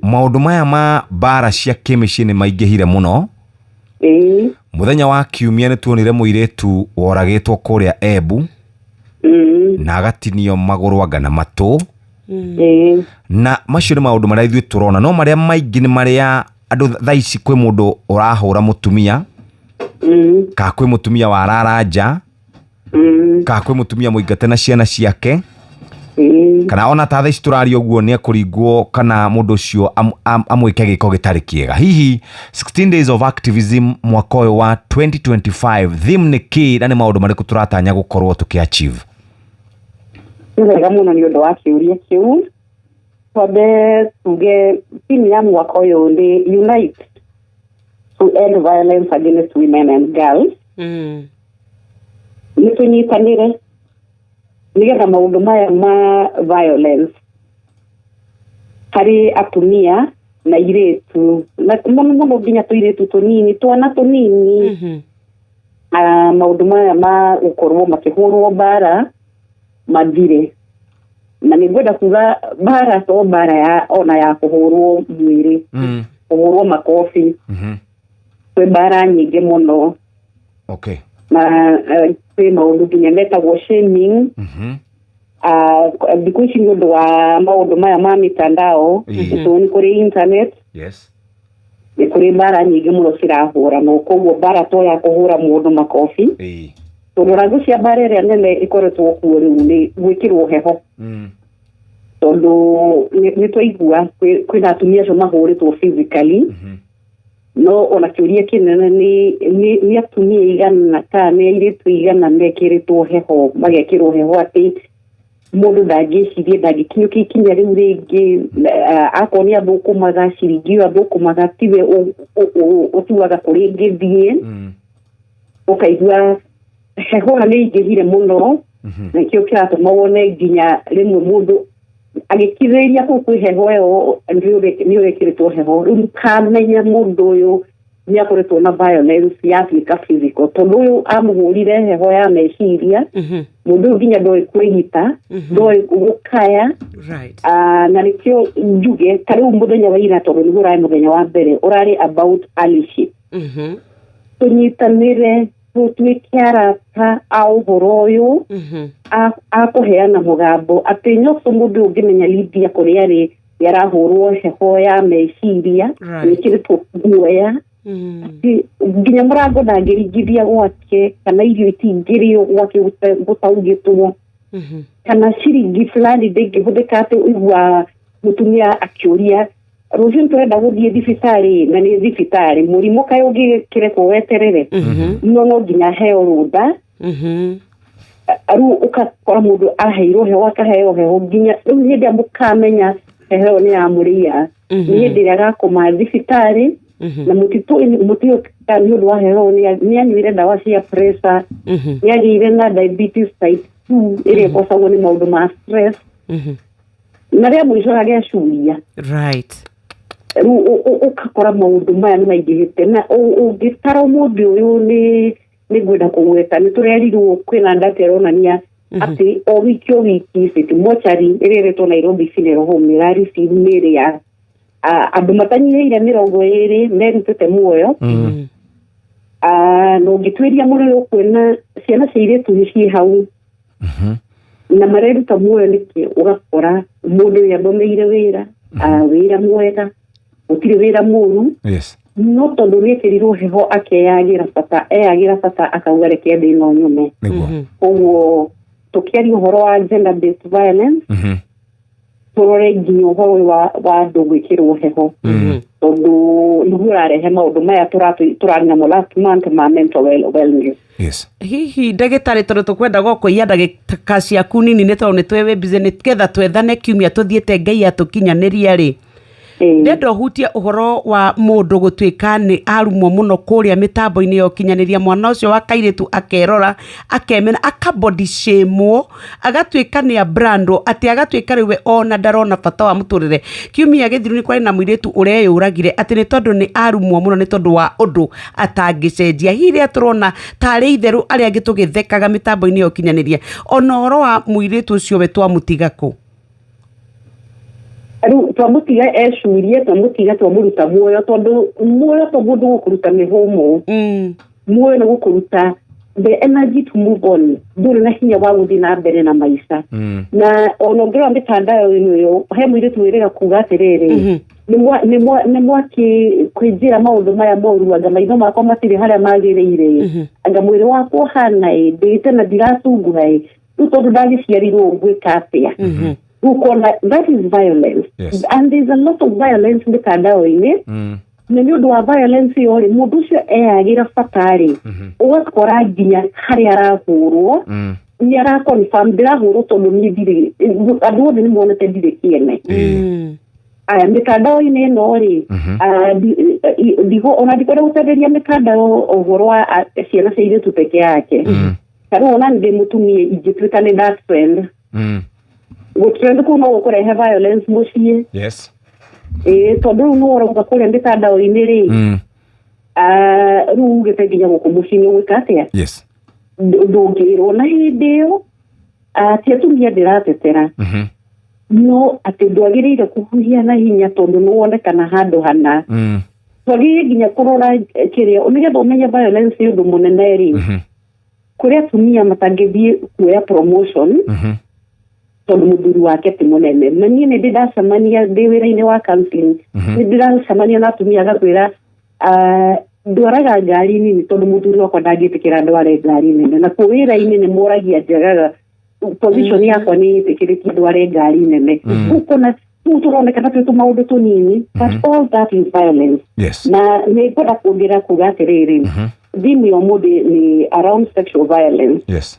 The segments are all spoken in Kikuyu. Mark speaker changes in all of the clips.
Speaker 1: Maũndũ maya ma mbara cia kĩmĩciĩ nĩ maingĩhire mũno. Mũthenya wa kiumia nĩ tuonire mũirĩtu woragĩtwo kũrĩa Embu na agatinio magũrũ anga na matũ. Na macio nĩ maũndũ marĩa ithuĩ tũrona, no marĩa maingĩ nĩ marĩa andũ thaa ici kwĩ mũndũ ũrahũra mũtumia, kana kwĩ mũtumia warara nja, kana kwĩ mũtumia mũingate na ciana ciake, kana ona ta thaa ici tũraria ũguo nĩ ekũringwo kana mũndũ ũcio amwĩke gĩko gĩtarĩ kĩega. Hihi 16 days of activism mwaka ũyũ wa 2025 theme nĩ kĩ na nĩ maũndũ marĩkũ tũratanya gũkorwo tũkĩ achieve?
Speaker 2: Nĩ wega mũno nĩ ũndũ wa kĩũria kĩu. Twambe tuge theme ya mwaka ũyũ nĩ "Unite to End Violence Against Women and Girls". Nĩ tũnyitanĩre nĩgetha maũndũ maya ma violence harĩ atumia na irĩtu, na mũno mũno nginya tũirĩtu tũnini, twana tũnini, maũndũ maya ma gũkorwo makĩhũrwo mbara mathire. Na nĩ ngwenda kuga mbara to mbara ya ona ya kũhũrwo mwĩrĩ, kũhũrwo makobi. Kwĩ mbara nyingĩ mũno. Na kwĩ maũndũ nginya metagwo shaming. Thikũ ici nĩ ũndũ wa maũndũ maya ma mitandao, nĩ kũrĩ internet, nĩ kũrĩ mbara nyingĩ mũno cirahũranwo. Koguo mbara to ya kũhũra mũndũ makobi, tondũ rangu cia mbara ĩrĩa nene ĩkoretwo kuo rĩu nĩ gwĩkĩrwo heho, tondũ nĩ twaigua kwĩna atumia acio mahũrĩtwo physically, no ona kĩũria kĩnene nĩ atumia igana kana nĩ airĩtu igana mekĩrĩtwo heho, magekĩrwo heho atĩ mũndũ ndangĩcirie, ndangĩkinyũkia ikinya rĩu rĩngĩ. Akorwo nĩ athũkũmaga, ciringi ĩyo athũkũmaga tiwe ũtuaga kũrĩa ĩngĩthiĩ. Ũkaigua heho ĩyo nĩ ingĩhire mũno, na nĩkĩo kĩratũma wone nginya rĩmwe mũndũ agĩkirĩrĩria kũu kwĩ heho ĩyo nĩ ũrekĩrĩtwo heho. Rĩu mũkamenya mũndũ ũyũ nĩ akoretwo na violence yatuĩka physical, tondũ ũyũ amũhũrire heho ya meciria. Mũndũ ũyũ nginya ndoĩ kwĩgita, ndoĩ gũkaya. Na nĩkĩo njuge ta rĩu mũthenya wa ira, tondũ nĩguo ũrarĩ mũthenya wa mbere, ũrarĩ about allyship. Tũnyitanĩre, tũtuĩke arata a ũhoro ũyũ, a kũheana mũgambo atĩ nyoco mũndũ ũyũ ũngĩmenya Lydia kũrĩa arĩ nĩ arahũrwo heho ya meciria, nĩkĩrĩtwo guoya atĩ nginya mũrango ndangĩringithia gwake, kana irio itingĩrĩo gwake gũtaugĩtwo, kana ciringi fulani ndĩngĩhũthĩka, atĩ ũigua mũtumia akĩũria, "Rũciũ nĩtũrenda gũthiĩ thibitarĩ," na nĩ thibitarĩ mũrimũ kaĩ ũngĩkĩrekwo weterere, no no nginya heo rũtha. Rĩu ũgakora mũndũ aheirwo heho, akaheo heho, nginya rĩu hĩndĩ ĩrĩa mũkamenya heho ĩyo nĩ yamũrĩa nĩ hĩndĩ ĩrĩa agakoma thibitarĩ. Na mũtitũ mũtiũ nĩ ũndũ wa heho ĩyo nĩ anyuire ndawa cia pressure, nĩ agĩire na diabetes type 2 ĩrĩa ĩkocagwo nĩ maũndũ ma stress, na rĩa mũico agecuria. Rĩu ũgakora maũndũ maya nĩ maingĩhĩte, na ũngĩtara ũmũthĩ ũyũ nĩ ngwenda kũgweta nĩ tũrerirwo kwĩna data ĩronania atĩ o wiki o wiki City Mortuary ĩrĩa ĩretwo Nairobi Funeral Home ĩra receive mĩĩrĩ ya andũ matanyihĩire 20 merutĩte muoyo. Na ũngĩtuĩria mũno nĩ ũkuona ciana cia airĩtu nĩ ciĩ hau na mareruta muoyo nĩkĩ. Ũgakora mũndũ ũyũ athomeire wĩra, wĩra mwega, gũtirĩ wĩra mũru, no tondũ nĩ ekĩrirwo heho akeyagĩra bata, eyagĩra bata, akauga reke thĩ ĩno nyume. Koguo tũkĩaria ũhoro wa gender based violence, tũrore nginya ũhoro ũyũ wa andũ gwĩkĩrwo heho, tondũ nĩguo ũrarehe maũndũ maya tũrarĩ namo last month ma mental wellness.
Speaker 3: Hihi ndagĩtarĩ, tondũ tũkwenda gũkũiya ndagĩka ciaku nini nĩ tondũ nĩ twĩ wĩ busy, nĩ getha twethane kiumia tũthiĩte Ngai atũkinyanĩria rĩ, ndenda ũhutie ũhoro wa mũndũ gũtuĩka nĩ arumwo mũno kũrĩa mĩtambo-inĩ ya ũkinyanĩria, mwana ũcio wa kairĩtu akerora, akemena, akabody shamewo, agatuĩka nĩ abrandwo, atĩ agatuĩka rĩu we ona ndarona bata wa mũtũrĩre. Kiumia gĩthiru nĩ kwarĩ na mũirĩtu ũreyũragire atĩ nĩ tondũ nĩ arumwo mũno, nĩ tondũ wa ũndũ atangĩcenjia. Hihi rĩrĩa tũrona tarĩ itherũ arĩa angĩ tũgĩthekaga mĩtambo-inĩ ya ũkinyanĩria, ona ũhoro wa mũirĩtu ũcio we twamũtiga kũ?
Speaker 2: Rĩu twamũtiga ecurie, twamũtiga twamũruta muoyo, tondũ muoyo to mũndũ gũkũruta mĩhũmũ. Muoyo nĩ gũkũruta the energy to move on, ndũrĩ na hinya wa gũthiĩ na mbere na maica. Na ona ũngĩrora mĩtandao-inĩ ũyũ, he mũirĩtu wĩrĩga kuga atĩrĩrĩ, nĩ mwaki kwĩnjĩra maũndũ maya moru, anga maitho makwa matirĩ harĩa magĩrĩire, anga mwĩrĩ wakwa ũhana ĩ, ndĩte na ndiratunguha ĩ, rĩu tondũ ndagĩciarirwo ngwĩka atĩa? Rĩu ũkona that is violence. And there's a lot of violence mĩtandao-inĩ. Na nĩ ũndũ wa violence ĩyo rĩ, mũndũ ũcio eyagĩra bata rĩ, ũgakora nginya harĩa arahũrwo nĩ ara confirm ndĩrahũrwo tondũ niĩ ndirĩ, andũ othe nĩ monete ndirĩ kĩene. Aya, mĩtandao-inĩ ĩno rĩ, ona ndikwenda gũtenderia mĩtandao ũhoro wa ciana cia airĩtu peke yake. Ta rĩu ona ndĩ mũtumia ingĩtuĩka nĩ that trend, gũtrend kũu no gũkũrehe violence mũciĩ. Ĩĩ, tondũ rĩu nĩ ũrauga kũrĩa mĩtandao-inĩ rĩ, rĩu ugĩte nginya gũkũ mũciĩ nĩ ũgwĩka atĩa? Ndũngĩrwo na hĩndĩ ĩyo, ti atumia ndĩratetera, no atĩ ndwagĩrĩire kũhuhia na hinya tondũ nĩ wonekana handũ hana. Twagĩrĩire nginya kũrora kĩrĩa nĩgetha ũmenye violence nĩ ũndũ mũnene rĩ, kũrĩ atumia matangĩthiĩ kuoya promotion tondũ mũthuri wake ti mũnene. Na niĩ nĩ ndĩ ndacemania ndĩ wĩra-inĩ wa counseling, nĩ ndĩracemania na atumia agakwĩra, "Ndwaraga ngari nini tondũ mũthuri wakwa ndangĩtĩkĩra ndware ngari nene, na kuo wĩra-inĩ nĩ moragia njagaga position yakwa nĩ ĩtĩkĩrĩtie ndware ngari nene." Ũkona rĩu tũronekana twĩ tũmaũndũ tũnini, but all that is violence. Na nĩ ngwenda kuongerera kuga atĩrĩrĩ, theme ya ũmũthĩ nĩ around sexual violence.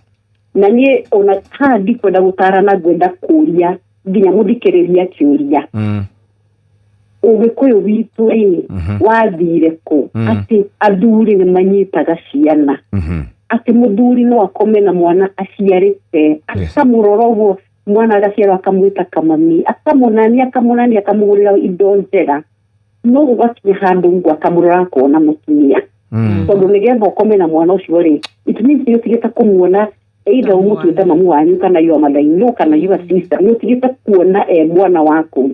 Speaker 2: Na niĩ ona haha ndikwenda gũtarana, ngwenda kũria nginya mũthikĩrĩria kĩũria. Ũgĩkũyũ witũ rĩ, wathire kũ atĩ athuri nĩ manyitaga ciana, atĩ mũthuri no akome na mwana aciarĩte, akamũrora ũguo mwana agaciarwo, akamwĩta kamami, akamũnania akamũnania, akamũgũrĩra indo njega, no gũgakinya handũ ũguo akamũrora akona mũtumia? Tondũ nĩgetha ũkome na mwana ũcio rĩ, it means nĩ ũtigĩte kũmuona either ũmũtuĩte mamu wanyu kana your mother in law kana your sister, nĩ ũtigĩte kuona e mwana waku.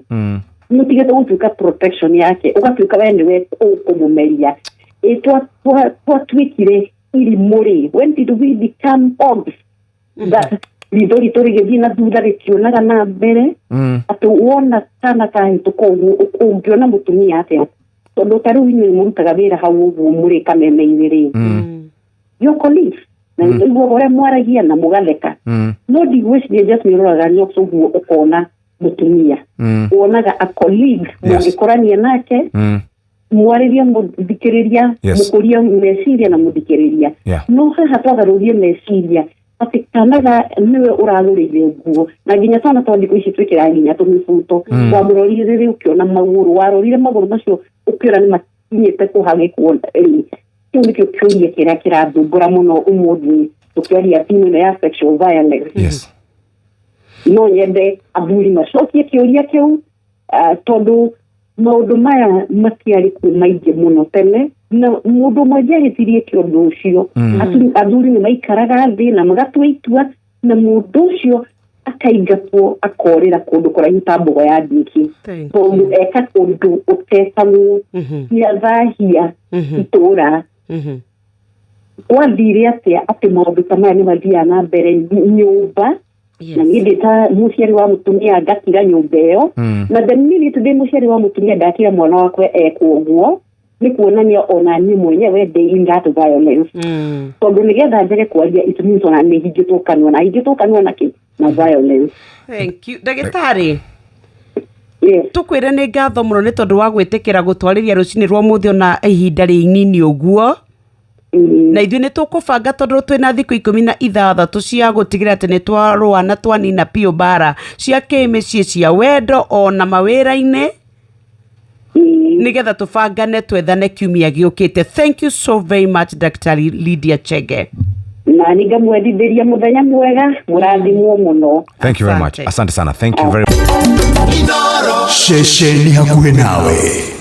Speaker 2: Nĩ ũtigĩte gũtuĩka protection yake, ũgatuĩka we nĩwe ũkũmũmeria. Ĩ twatuĩkire irimũ rĩ? When did we become hogs that ritho ritũ rĩgĩthiĩ na thutha rĩtionaga na mbere? Atĩ wona kana kahĩtũka ũguo, ũngĩona mũtumia atĩa? Tondũ ta rĩu inyuĩ mũrutaga wĩra hau ũguo mũrĩ kameme-inĩ rĩ, your colleagues na iguaga ũrĩa mwaragia na mũgatheka, no ndigwĩciria just nĩ ũroraga nyox ũguo ũkona mũtumia. Wonaga a colleague mũngĩkorania nake, mwarĩrie mũthikĩrĩria, mũkũrie meciria na mũthikĩrĩria. No haha twagarũrie meciria atĩ kanaga nĩwe ũragũrĩire nguo, na nginya twana twa thikũ ici twĩkĩraga nginya tũmĩbuto. Wamũrorire rĩrĩ ũkĩona magũrũ, warorire magũrũ macio ũkĩona nĩ makinyĩte kũhagĩkwo rĩ, kĩu nĩkĩo kĩũria kĩrĩa kĩrathumbũra mũno ũmũthĩ tũkĩaria theme ĩno ya sexual violence. No nyende athuri macokie kĩũria kĩu, tondũ maũndũ maya matiarĩ kuo maingĩ mũno tene na mũndũ ũmwe angĩahĩtirie kĩũndũ ũcio, athuri nĩ maikaraga thĩ na magatua itua, na mũndũ ũcio akaingatwo akorĩra kũndũ kũraihu ta mbogo ya ndiũki,
Speaker 3: Thank
Speaker 2: tondũ eka ũndũ ũtetagwo nĩ athahia itũra. Gwathire atĩa atĩ maũndũ ta maya nĩ mathiaga na mbere nyũmba? Na niĩ ndĩ ta mũciari wa mũtumia ngakira nyũmba ĩyo, na the minute ndĩ mũciari wa mũtumia ndakira mwana wakwa ekwo ũguo, nĩ kuonania ona niĩ mwenyewe ndĩ in that violence, tondũ nĩgetha njage kwaria it means ona nĩ hingĩtwo kanua, na hingĩtwo kanua na kĩ? Na violence.
Speaker 3: Thank you, ndagĩtarĩ.
Speaker 2: Yes.
Speaker 3: Tũkwĩre nĩ ngatho mũno nĩ tondũ wa gwĩtĩkĩra gũtwarĩria rũcinĩ rwa mũthĩ ona ihinda rĩnini ũguo. Na ithuĩ nĩ tũkũbanga tondũ twĩna thikũ 16 cia gũtigĩrĩra atĩ nĩ twarũa na twanina biũ mbara cia kĩmĩciĩ, cia wendo ona mawĩra-inĩ, nĩgetha tũbangane twethane kiumia gĩũkĩte. Thank you so very much, Dr. Lydia Chege.
Speaker 2: Na nĩ ngamwendithĩria mũthenya mwega, mũrathimwo mũno.
Speaker 1: Thank you very much.
Speaker 3: Asante.
Speaker 1: Asante sana. Thank you very
Speaker 4: Ceceni hakuhĩ nawe.